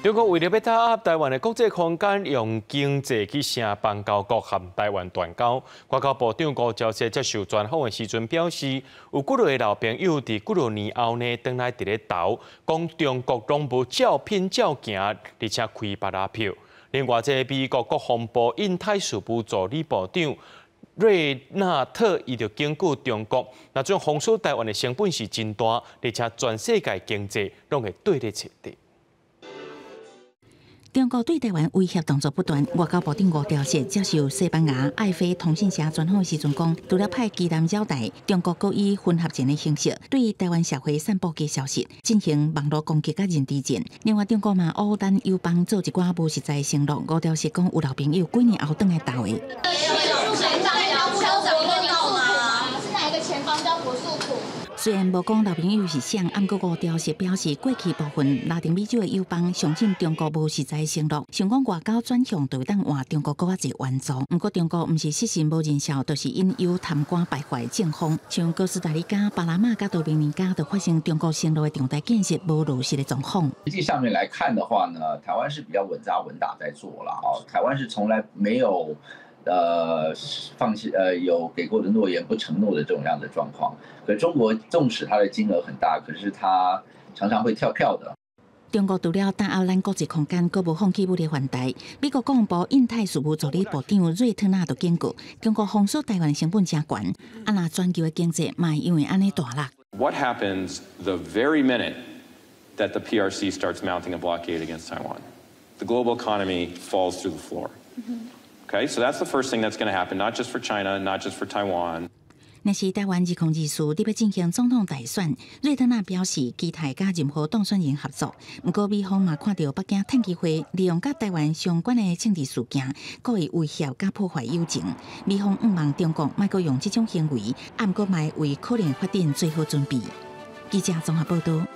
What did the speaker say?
中國為著欲打壓臺灣的國際空間，用經濟去聲邦交國和臺灣斷交。外交部長吳釗燮接受專訪的時陣表示，有幾个老朋友佇幾若年後呢，轉來佇咧投，講中國攏無照片照行，而且開別仔票。另外，這個美國國防部印太事務助理部長瑞納特伊就警告中國，若準封鎖臺灣的成本是真大，而且全世界經濟攏會綴咧冊底。中國對臺灣威脅動作不斷，外交部長吳釗燮接受西班牙愛飛通訊社專訪的時陣講，除了派機艦擾台，中國閣以混合戰的形式對臺灣社會散布假消息，進行網路攻擊佮認知戰。另外，中國嘛烏咱友邦做一寡無實在的承諾。吳釗燮講，有老朋友幾年後轉來投的。是哪一個前邦交國訴苦？雖然無講老朋友是誰，毋過吳釗燮表示，過去部分拉丁美洲的友邦相信中國無實在承諾，想講外交轉向就會當換中國閣較濟援助。毋過中國毋是失信無認數，就是引誘貪官敗壞政風。像哥斯達黎加、巴拿馬佮多明尼加，就發生中國承諾的重大建設無落實的狀況。實際上面來看的話呢，台灣是比較穩紮穩打在做啦。哦，台灣是從來沒有放棄有給過的諾言不承諾的這種樣的狀況。可中國縱使它的金額很大，可是它常常會跳票的。中國除了打壓咱國際空間，閣無放棄武力犯台。美國國防部印太事務助理部長瑞特納就警告，中國封鎖臺灣的成本誠懸，啊若全球的經濟嘛會因為按呢大落。 What happens the very minute that the PRC starts mounting a blockade against Taiwan? The global economy falls through the floor. Okay, so that's the first thing that's going to happen, not just for China, not just for Taiwan. 若是臺灣2024欲進行總統大選，瑞特納表示期待佮任何當選人合作。毋過美方嘛看著北京趁機會利用佮臺灣相關的政治事件，故意威脅佮破壞友情。美方向望中國莫閣用這種行為，毋過嘛為可能發展做好準備。記者綜合報道。